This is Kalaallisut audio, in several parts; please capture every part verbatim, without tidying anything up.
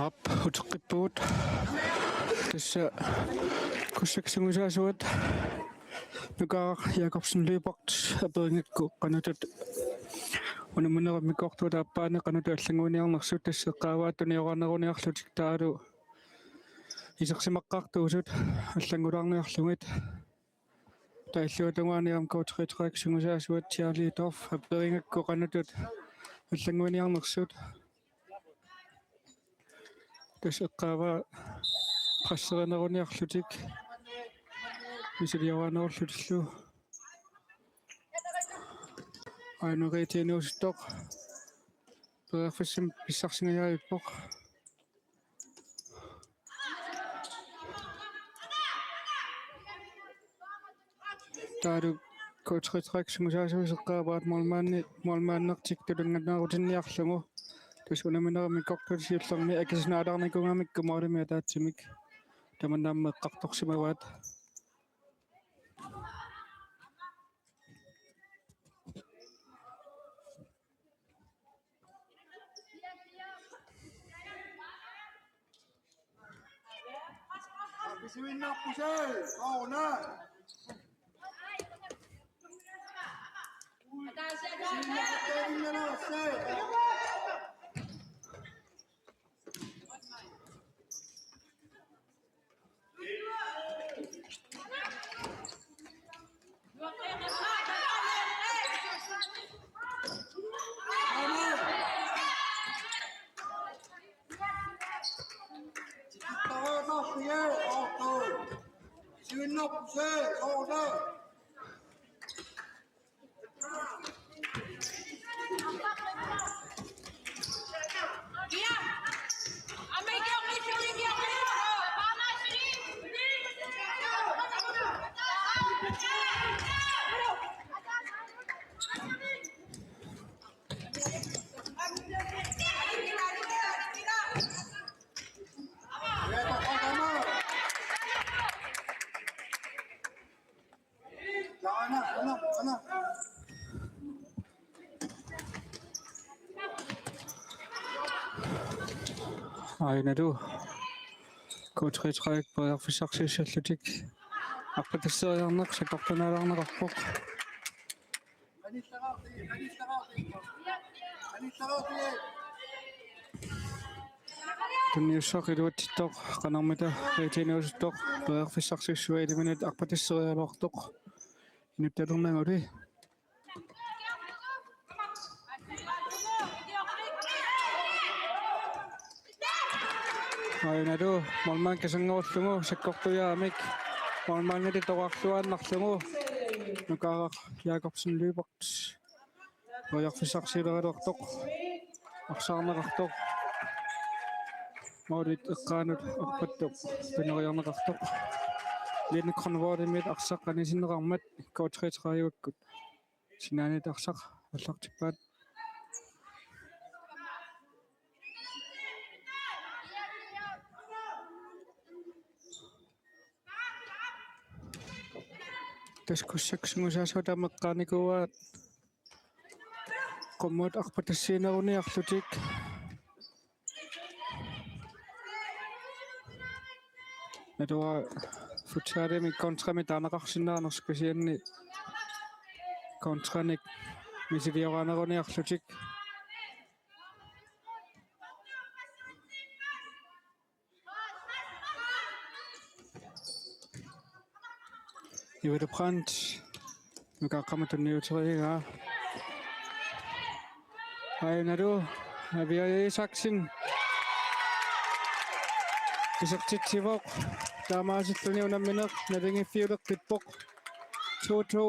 Aap, uteqqippugut. Tassa Kussaksunngusaasuat Nukaaraq Jakobsen Lyberth aperigakku qanoq unamminerup immikkoortuata aappaani qanoq allannguiniarnersut, tassa eqqaavaat tunioraanneruniarlutik taavalu isersimaqqaartuusut allanngulaarniarlugit. Taava illuatungaani aamma K treogtredive-sunngusaasuat Charlie Dorf aperigakku qanoq allannguiniarnersut. Tassa eqqaavaat presserineruniarlutik misilioraanerullutillu. Aajuna Reete inuusuttoq periarfissamik pissarsingajavippoq. Taavalu K treogtredive-sunngusaasuat eqqaavaat målmandi, målmandertik tulunngannerutinniarlugu. Tassa unamminerup immikkoortuata siullermi akisunaalaarnikuugamikku målimik ataatsimik tamanna aamma eqqartorsimavaat. Pisinnaapput, sooruna. Pisinnaapput. Aajunalu K treogtredive periarfissarsiussallutik arpatasseriarneq sakkortunaalaarneqarpoq. Tunniussaq iluatsittoq, qanormita Reete inuusuttoq periarfissarsiussua ilaminnut arpatasseriaraluartoq. Inuttaqalernagu. Aajunalu målmand kisanngoorlugu sakkortujaamik målmandillu toqqarluaannarlugu Nukaaraq Jakobsen Lyberth periarfissarsiuleraluartoq, arsaarneqartoq, målit eqqaanut arpattoq tunniunneqartoq. Line Grønvoldimit arsaq anisinneqarmat K treogtredive-kkut sinaaniit arsaq aallartippaat. Tassa Kussaksunngusaasuat aamma eqqaanikuuaat qummut arpatassiineruniarlutik. Naluara futsalimi kontramik taaneqarsinnaanersoq, kisianni kontranik misilioraaneruniarlutik. Ivile Brandt, Nuka aqqaneq tunniuterigaa. Aajunalu Aviaja Isaksen isertitsivoq, taamaasilluni unammineq naligiiffiuleqqippoq. To to.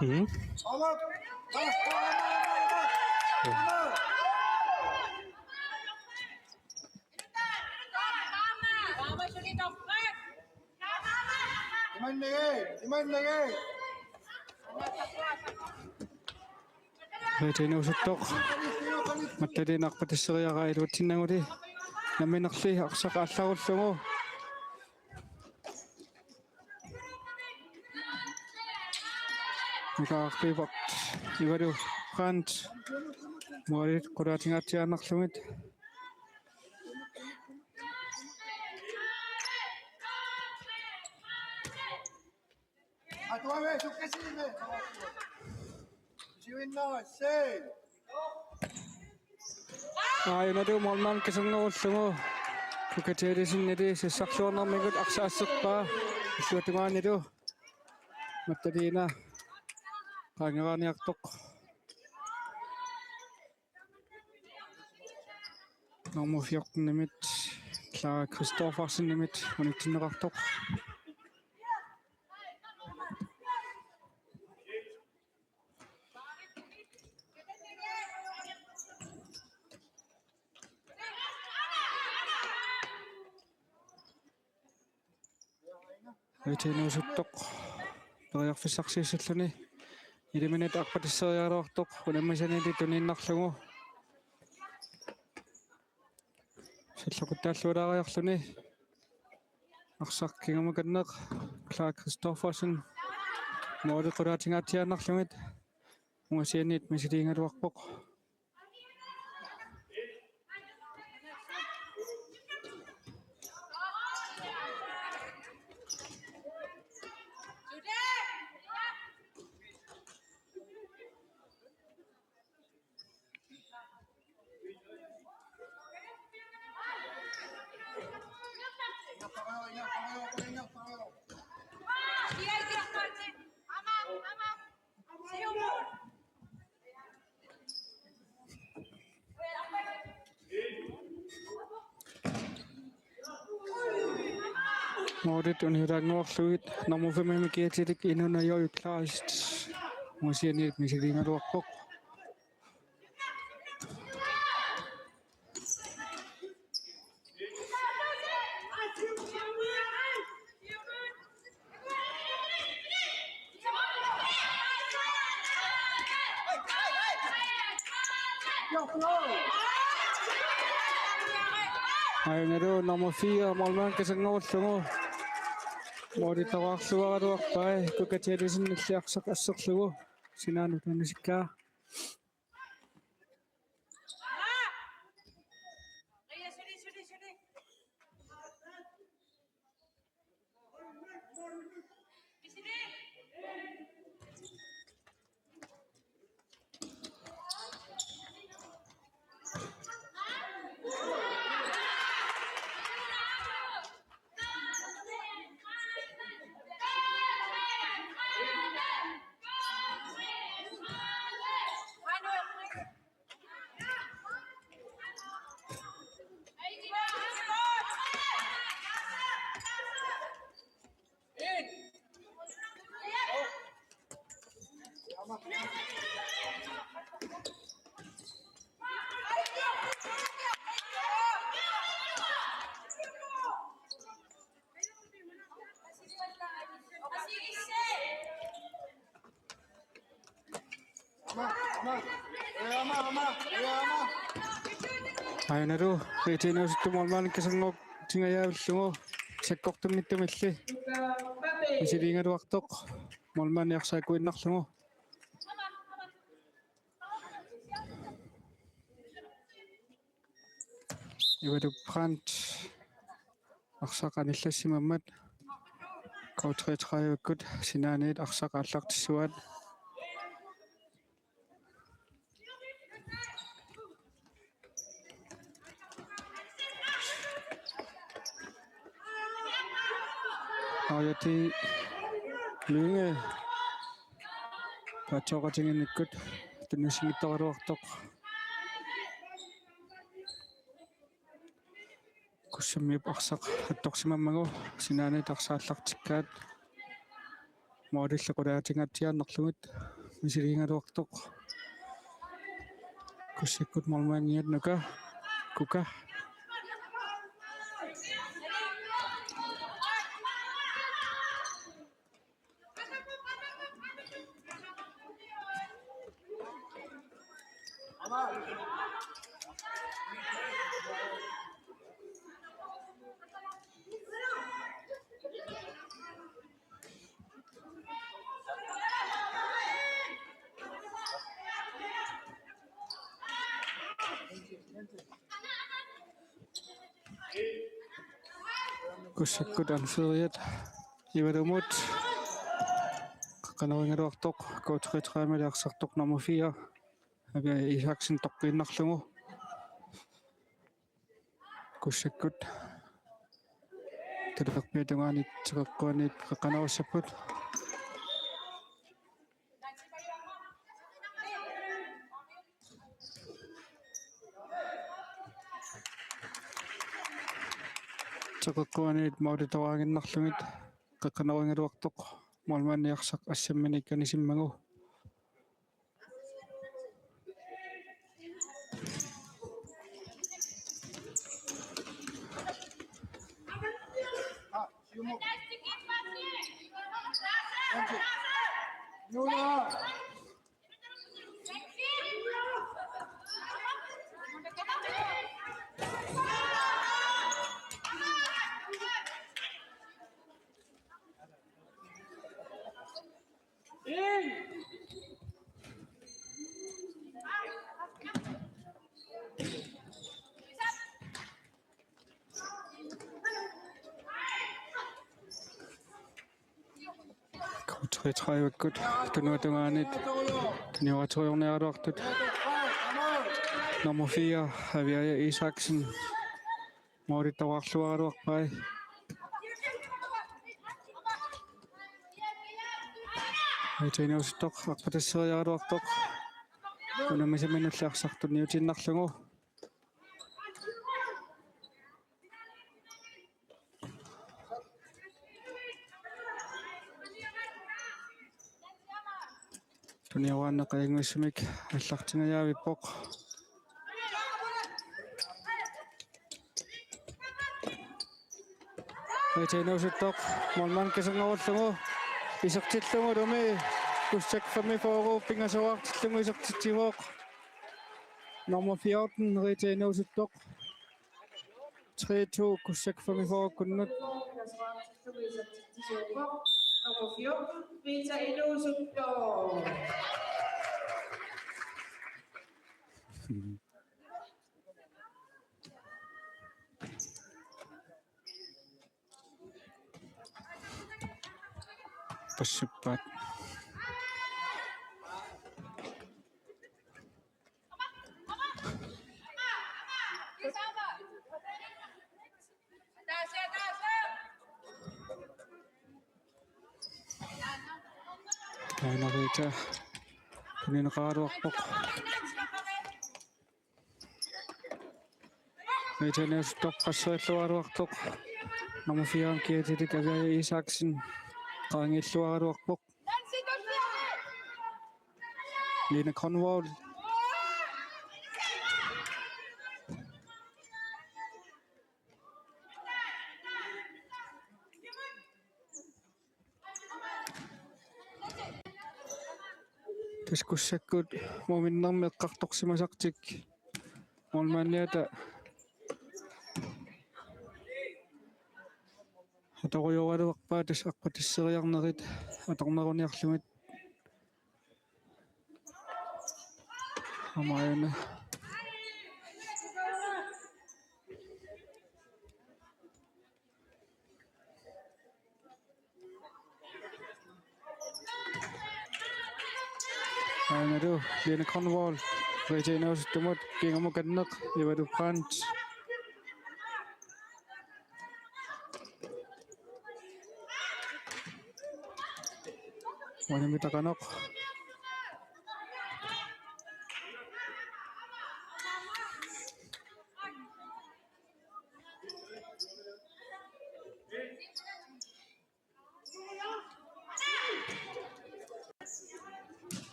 Mhm. Imannagee, imannagee. Rete inuusuttoq. Mattaliina arpatisseriaraa iluatsinnaguli. Namminerli arsaq aallarullugu. Nuka Arpibert. Ivalu Brandt. Målit qulaatingaatsiaannarlugit. Aajuna målmand kasanngorullugu. Kuka Tædesen sassarluarnermigut arsaq asserpaa. Illuatungaanilu Mattaliina qaangeraaniartoq. Nummer fjorten-imit, Clara Christoffersen-imit, unitsinneqartoq. Rete inuusuttoq. Periarfissarsiussalluni. Iliminit arpatisseriaraluartoq. Unammisaniilli tuniinnarlugu. Salloqittaallualaariarluni. Arsaq kingumut kanneq. Clara Christoffersen. Målit qulaatingaatsiaannarlugit. Ungasianiit misiliigaluarpoq. Målit unilaannguarlugit nummer fem-imik kiatilik Inuna Joy Kleist. Ungasianiit misiliigaluarpoq. Aajuna nummer fire, målmand kasanngorullugu. Målittoraarluaraluarpaa, Kuka Tædesen illit arsaq asserlugu. Sinaanut anisikkaa. Aajuna Rete inuusuttoq målmand kasanngortingajavillugu sakkortunngitsumilli misiliigaluartoq målmandi arsaakuinnarlugu. Ivalu Brandt arsaq anillassimammat K treogtredive-kkut sinaaniit arsaq aallartissuaat. Aajuna Lynge paatsooqatigiinnikkut tunniussinngitsoraluartoq. Kussammiup arsaq attorsimammagu sinaaniit arsaq aallartikkaat. Målillu qulaatingaatsiaannarlugit misiliigaluartoq. Kussakkut målmandiat Nuka Kuka. Kugsakkut anføreriat Ivalumut. Qeqqanorigaluartoq K treogtredive arsartoq nummer fire, Avia Isaksen toqqiinnarlugu. Kugsakkut talerpiata tungaanit teqeqquaniit qeqqanorissapput. Teqeqquaniit målitoraannarlugit qeqqanorigaluartoq målmandi arsaq assamminik anisimmagu. K treogtredive-kkut tunuata tungaanit tuniorartorniaraluartut. Nummer fire, Avia Isaksen. Målitoraarluaraluarpai. Aita inuusuttoq arpatasseriaraluartoq. Unammisaminnulli arsaq tunniutiinnarlugu. Tuniuaannaq ajunngissumik aallartingajaavippoq. Aita inuusuttoq målmand kisangorullugu isertillugulumi Kugsak femogfyrre pingasoraartillugu isertitsivoq. Nummer fjorten, Rita Inuusuttoq. Tre to, Kugsak femogfyrre-kkunnut. Nummer fjorten, Rita Inuusuttoq. Passippaat. Taanna Rita tunineqaraluarpoq. Rita inuusuttoq qasserilluaraluartoq. Nummer fire kiatilik Avia Isaksen qaangiilluaraluarpoq. Line Grønvold. Tassa Kugsakkut muminnermi eqqartorsimasartik målmandiata atorujoraluarpaat, tassa arpatasseriarnerit atorneruniarlugit. Aamma aajuna. Aajuna Line Grønvold, Rita inuusuttumut, kingumukanneq, Ivalu Brandt. Uanimi taqanoq.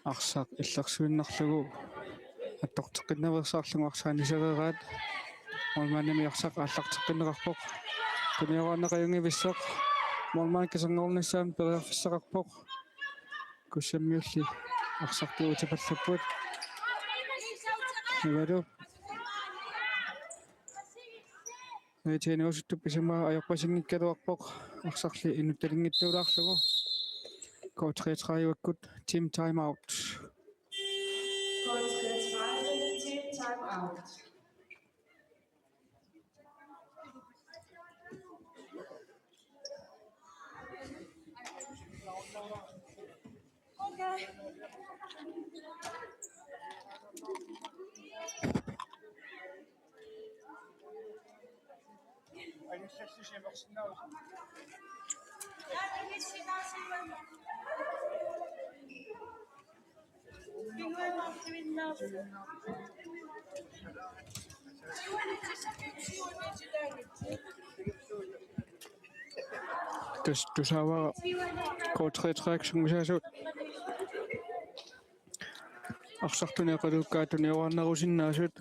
Arsaq illersuinnarlugu attorteqqinnaveersaarlugu arsaq anisereeraat. Målmandimi arsaq aallarteqqinneqarpoq. Tuniuaannaq ajunngivissoq. Målmand kiserngoornissaanut periarfissaqarpoq. Kussammiulli arsartuutipallapput. Ivalu. Itinuusuttup isuma ajorpasinngikkaluarpoq arsarli inuttalinngittuulaarlugu. K treogtredive-kkut team timeout. K treogtredive, team timeout. Tus-, tusaavara K treogtredive-kkut sungiusaasut. Arsartuneeqaluukkaatut tunioraannerusinnaasut.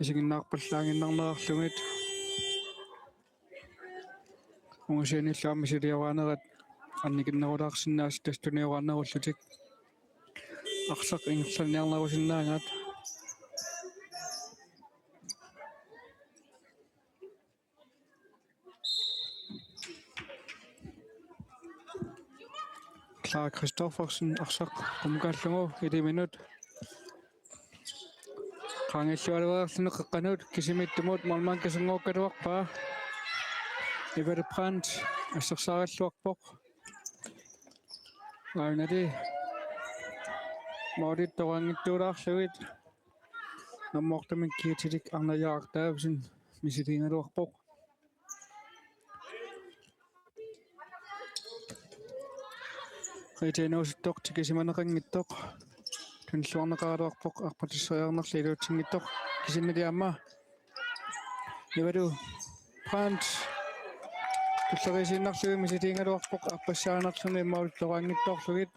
Isiginnaarpallaannginnarnerarlugit. Ungasianiillu aamma misilioraannerat annikinnerulaarsinnaasut tassa tunioraannerullutik. Arsaq ingerlanniarnerusinnaagaat. Clara Christoffersen arsaq qumukaallugu iliminut. Qaangiillualuariarluni qeqqanut kisimiittumut målmand kiserngoorukkaluarpaa. Ivalu Brandt assersaaralluarpoq. Aajuna målip toqanngittuulaarlugit. Nummer otte-mik kiatilik Arnajaaq Davidsen misiliigaluarpoq. Itinuusuttoq tikisimaneqanngitsoq. Tunilluarneqaraluarpoq arpatasseriarnerli iluatsinngitsoq. Kisiannili aamma Ivalu Brandt tulleriiinnarlugit misiliigaluarpoq arpassaanerluni målip toqanngitsoorlugit.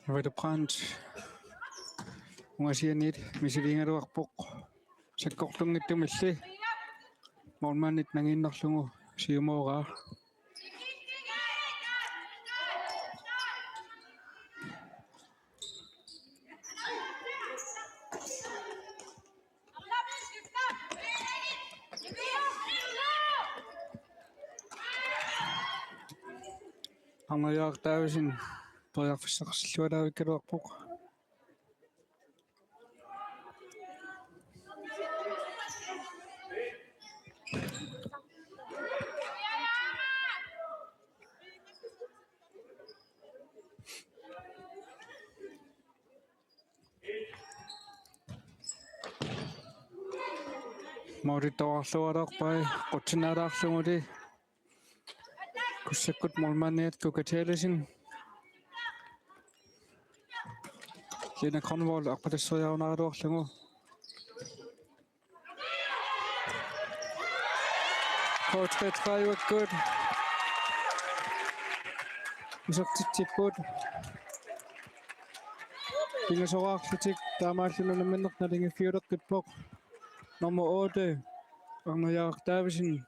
Ivalu Brandt ungasianiit misiliigaluarpoq. Sakkortunngitsumilli målmandit nangiinnarlugu siumooraa. Arnajaaq Davidsen periarfissaqarsillualaavikkaluarpoq. Målip toqarluarpaa, qutsinnaalaarluguli. Kussakkut målmandiat Kuka Tellesen. Lena Grønvold arpatasseriarunaaraluarlugu. K treogtredive-kkut isertitsipput. Pingasoraarlutik taamaalilluni unammineq naligiiffiuleqqippoq. Nummer otte, Arnajaaq Davidsen.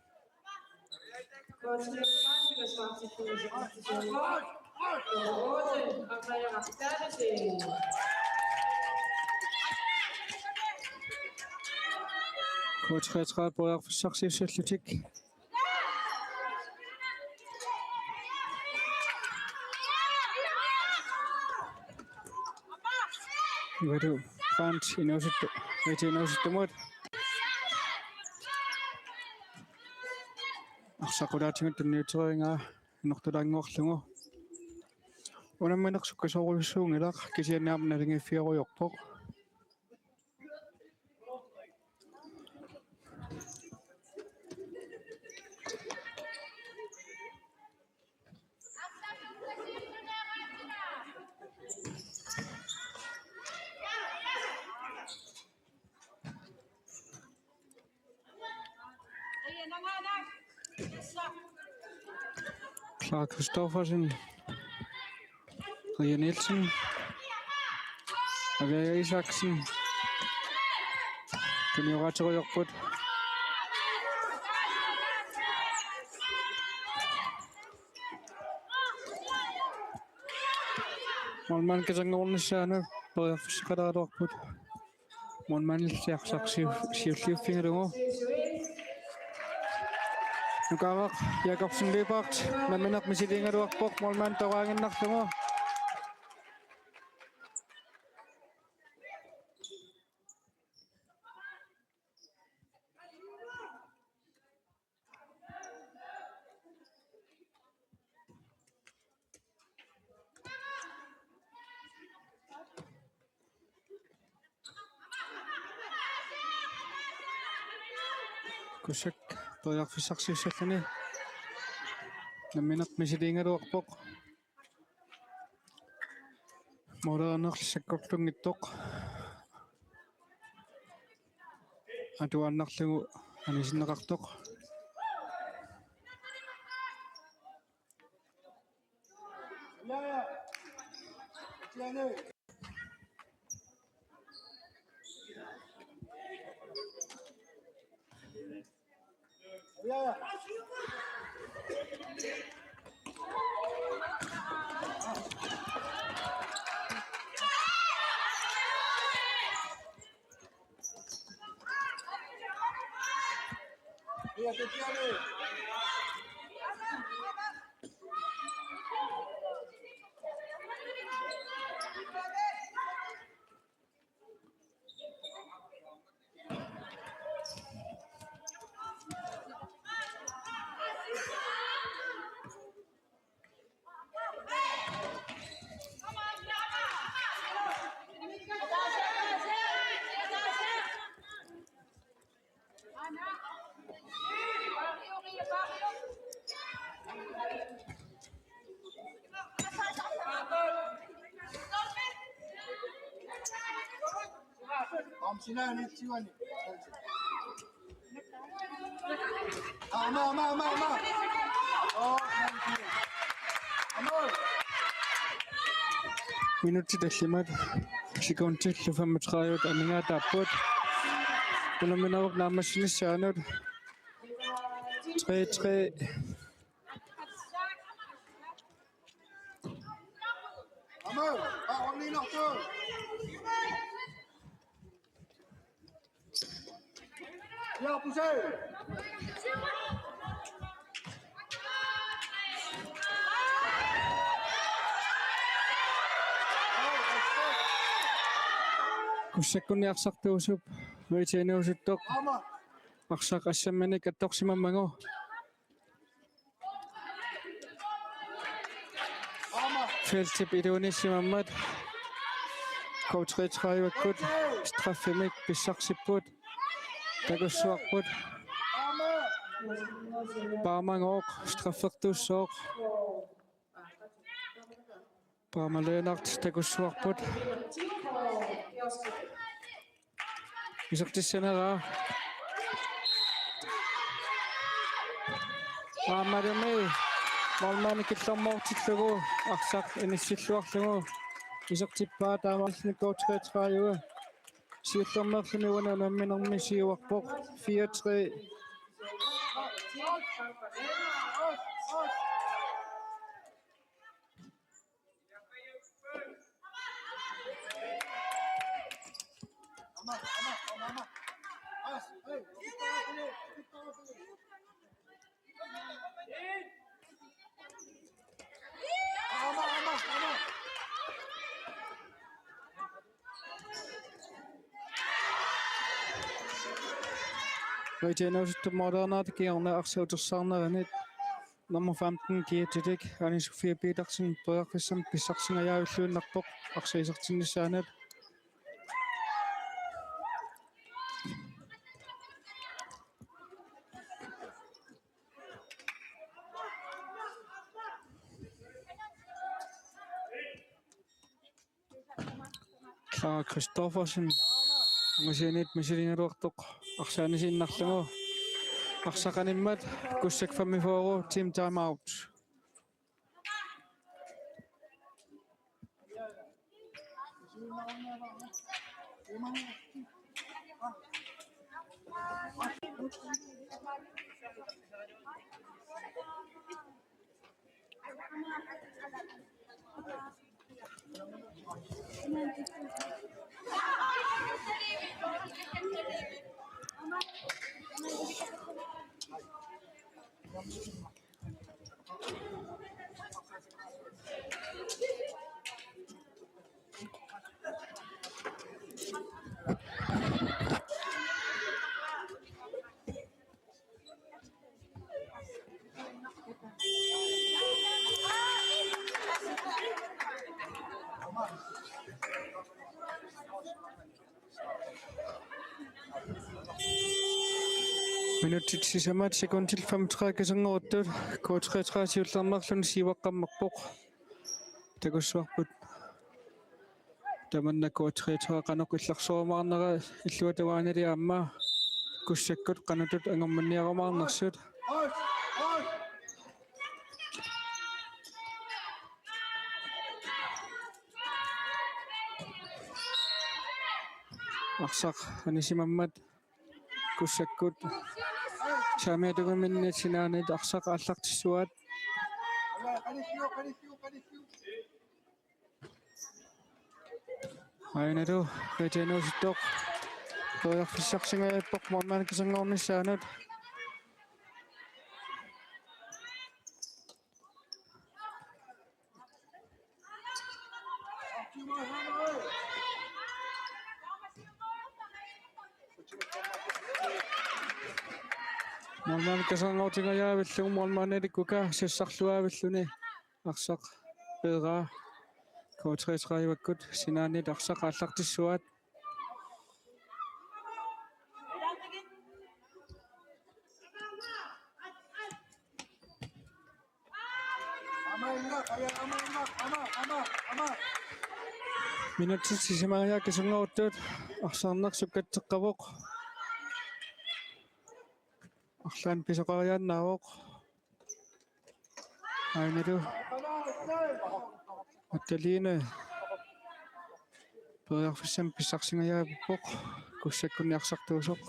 K treogtredive periarfissarsiussallutik. Ivalu Brandt inuusuttu-, Ivalu inuusuttumut. Arsaq qulaatigut tunniuteriaraa annertulaannguarlugu. Unammineq sukkasoorujussuunngilaq, kisianni aamma naligiiffiorujorpoq. Clara Christoffersen. Ria Nielsen. Avia Isaksen. Tunioraatiuarput. Målmand kasanngornissaanut periarfissaqalaarput. Målmandilli arsaq siu-, siulliuffigalugu. Nukaaraq Jakobsen Lyberth nammineq misiliigaluarpoq målmand toqaaginnarlugu. Kusak periarfissarsiussalluni nammineq misiliigaluarpoq. Målerinerli sakkortunngitsoq. Atuaannarlugu anisinneqartoq. Ama, ama, ama, ama. Åh, thank you. Ama. Minutsit tallimat sekundillu femogtredive amigaataapput. Unamminerup naammassinissaanut. Tre tre. Ama, ah, only not two. Ja, push. Kussakkunni arsartuusup nuitiinuusuttoq. Arsaq assamminik attorsimammagu. Feltip iluunissimammat. K treogtredive-kkut straffemik pissarsipput. Takussuarput. Paamagooq straffeqartussooq. Paama Lennert takussuarput. Isertissaneraa. Aammalumi målmandi killormoortillugu arsaq inissilluarlugu isertippaa taamaalilluni K treogtredive. Siullermeerluni una unamminermi siuarpoq fire tre. Nuitiinuusuttup målerinerata kingorna arsaq utersaarneranit. Nummer femten, Kia Titik, Anne Sofie Petersen, periarfissamik pissarsingajavilluinnarpoq arsaq isertinnissaanut. Clara Christoffersen. Ungasianiit misiligaluartoq arsaq anisinniarlugu. Arsaq animmat, Kussak femogfyrre, team timeout. Minutsit sisamat, sekundit femogtredive kisanngoruttut, K treogtredive siullermeerluni siuaqqammerpoq. Takussuarput tamanna K treogtredive qanoq illersorumaarnera, illuatungaanerit aamma Kussakkut qanoq anguminniarumaarnersut. Arsaq anisimammat Kussakkut saamiata tungaanut sinaaniit arsaq aallartissuaat. Aajuna Qitianuusuttoq periarfissarsingajappaa målmandip kisanngoornissaanut. Målmandip kisanngoortingajavillugu målmandip kuka sassarluavilluni arsaq peeraa. K treogtredive-kkut sinaaniit arsaq aallartissuaat. Minutsit sisamat kisanngoruttut arsarneq sukkatseqqavoq. Arlaannik pisoqariaannaavoq. Aajuna Magdalene periarfissamik pissarsingajappoq, Kussakkunni arsartuusoq.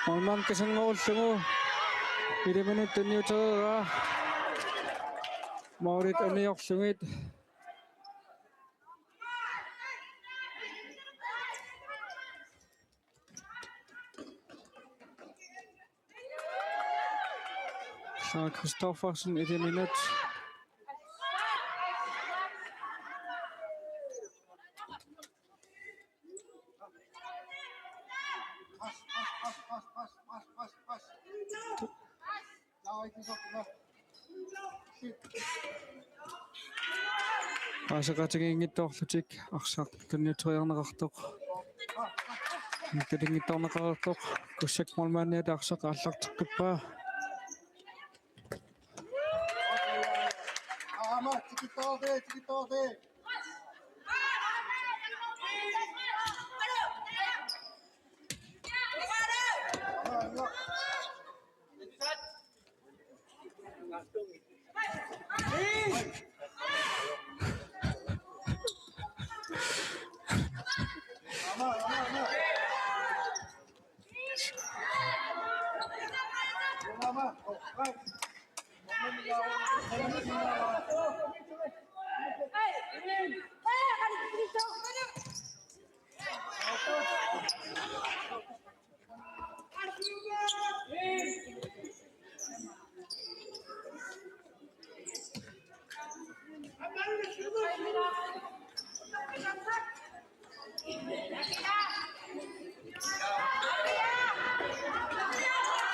Målmandip kisanngoorlugu iliminut tunniutereeraa. Målit uniorlugit. Lars Christoffersen, iliminut. Paaseqatigiinngitsoorlutik arsaq tunniuteriarneqartoq. Tunniunngitsoorneqareersoq, Kussak målmandiata arsaq aallarteqqippaa.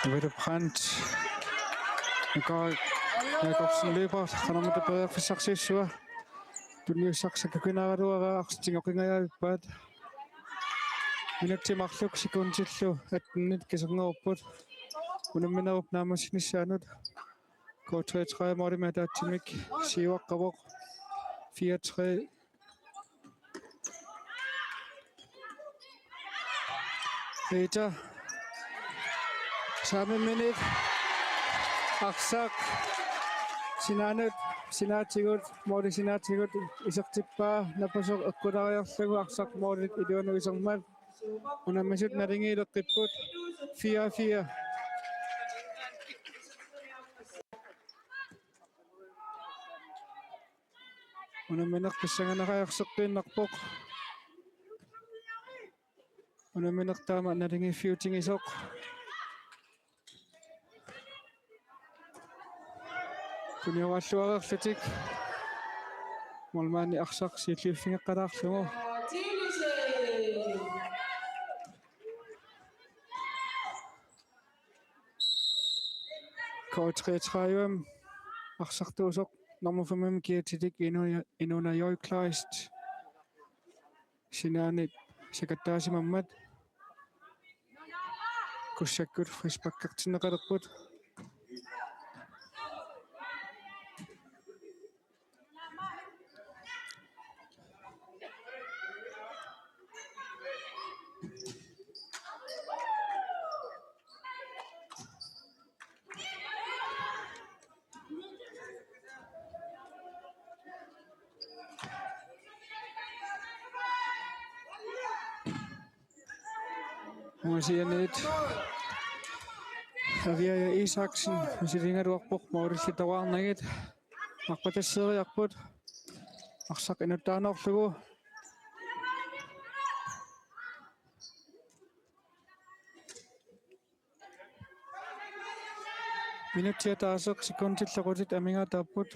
Mette Brandt. Nikolaj Jakobsen løber. Qanormita periarfissarsiussua. Tunniussarsiorniaraluaraa, arsaq tigoqingajavippaat. Minutsit marluk sekundillu attenit kisernerupput. Unamminerup naammassinissaanut K treogtredive målimik ataatsimik siuaqqavoq. Fire tre. Rita. Samme minut. Arsaq. Sinaanut. Sinaatigut. Måli sinaatigut. Isertippaa. Napasoq eqqulaariarlugu arsaq målit iluanut isermat. Unammisut nalingiileqqipput. Fire fire. Unammineq pissanganaqaaq erseqqiinnarpoq. Unammineq taama nalingiiffiutigisoq. Kunioraalluareerlutik. Målmandi arsaq siulliuffigeqqalaarlugu. K treogtredive arsartuusoq nummer fem kiatilik Inuna, Inuna Joy Kleist. Sinaanit sakattaasimammat. Kussakkut frisparkertinneqalerput. Angasianiit Aviaja Isaksen misiligaluarpoq målillit toqqaannagit. Arpatasseeriarput. Arsaq inuttaanerlugu. Minutsit ataaseq sekundit soqutit amigaataapput.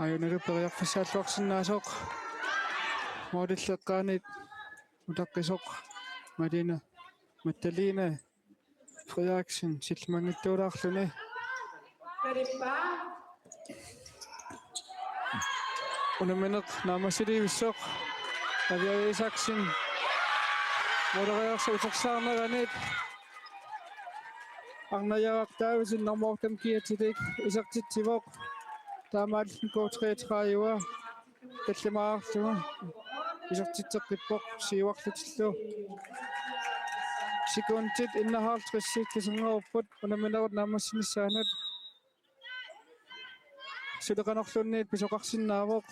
Ajunalu periarfissaalluarsinnaasoq. Målip eqqaaniit utaqqisoq Malina Magdalene Frederiksen sillimanngitsuulaarluni. Unammineq naammassilivissoq. Aviaja Isaksen. Måleriarsuutersaarneranit. Arnajaraq Davidsen nummer otte kiatilik isertitsivoq. Taamaalilluni K treogtredive tallimaarlugu isertitseqqippoq siuarlutillu. Sekundit enoghalvtreds kisernerupput unamminerup naammassinissaanut. Suli qanorluunniit pisoqarsinnaavoq.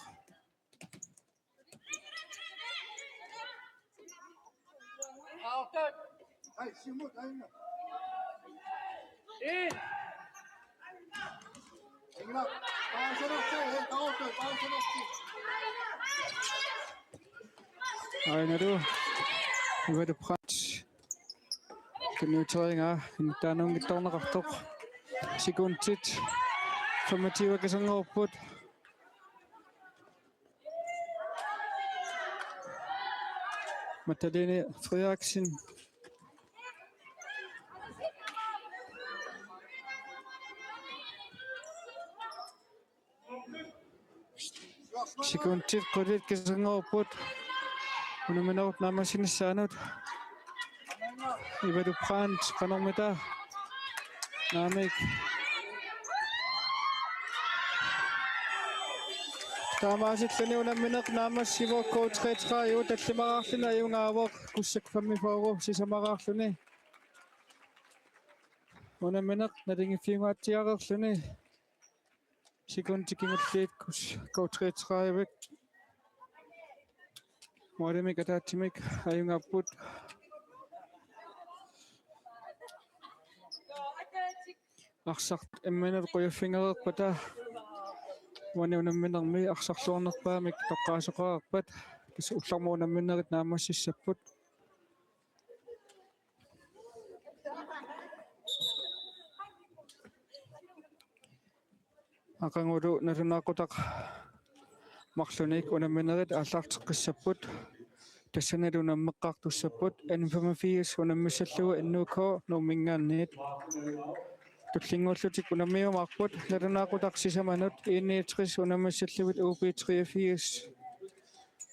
Ainaru Ivette Brandt. Kuniuterigaa intaanunngitsoorneqartoq. Sekundit femogtyve kisernerupput. Magdalene Frederiksen. Sekundit qulit kisernerupput. Unamminerup naammassinissaanut. Ivette Brandt qanormita. Naamik. Taamaasilluni unammineq naammassivoq K treogtredive tallimaraarluni ajugaavoq Kussak femogfyrre sisamaraarluni. Unammineq naligiiffiungaatsiareerluni. Sekundit kingulliit K treogtredive. Målimik ataatsimik ajugaapput. Arsaq imminut qujaffigereerpata uani unamminermi arsarluarnerpaamik toqqaasoqareerpat. Tassa ullormut unamminerit naammassissapput. Aqagulu nalunaaqutaq marlunnik unamminerit aallarteqqissapput. Tassanilu unammeqqaartussapput N femogfirs unammissallugu N O K Nuumminngaanniit. Tullinnguullutik unammiumaarput, nalunaaqutaq sisamanut I niogtres unammissallugit U B treogfirs.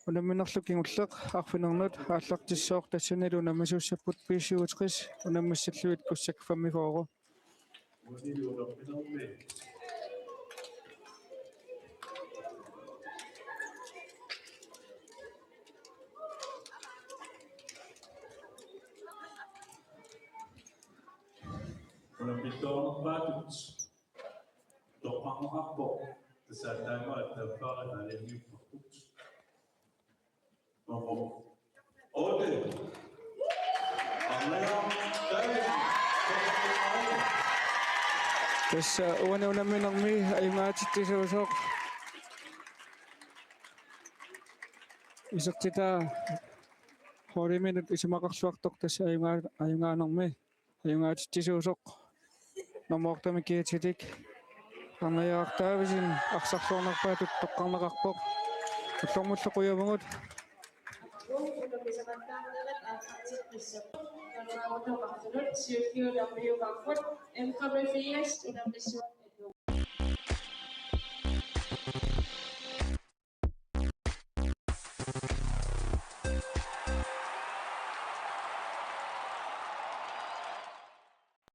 Unamminerlu kingulleq arfinernut aallartissooq, tassanilu unammisuussapput B syvogtres unammissallugit Kussak femogfyrre. Unammilluarnerpaatut toqqarneqarpoq, tassa taama attappara taalianniupparput. Nummer otte. Arnajaq Davidsen. Tassa uani unamminermi ajugaatitsisuusoq isertitaa holdimut isumaqarluartoq, tassa ajugaa-, ajugaanermi ajugaatitsisuusoq nummer otte-mi kiatilik Arnajaq Davidsen arsarluarnerpaatut toqqarneqarpoq. Ullormullu qujavugut. M femogfirs unammissuaq.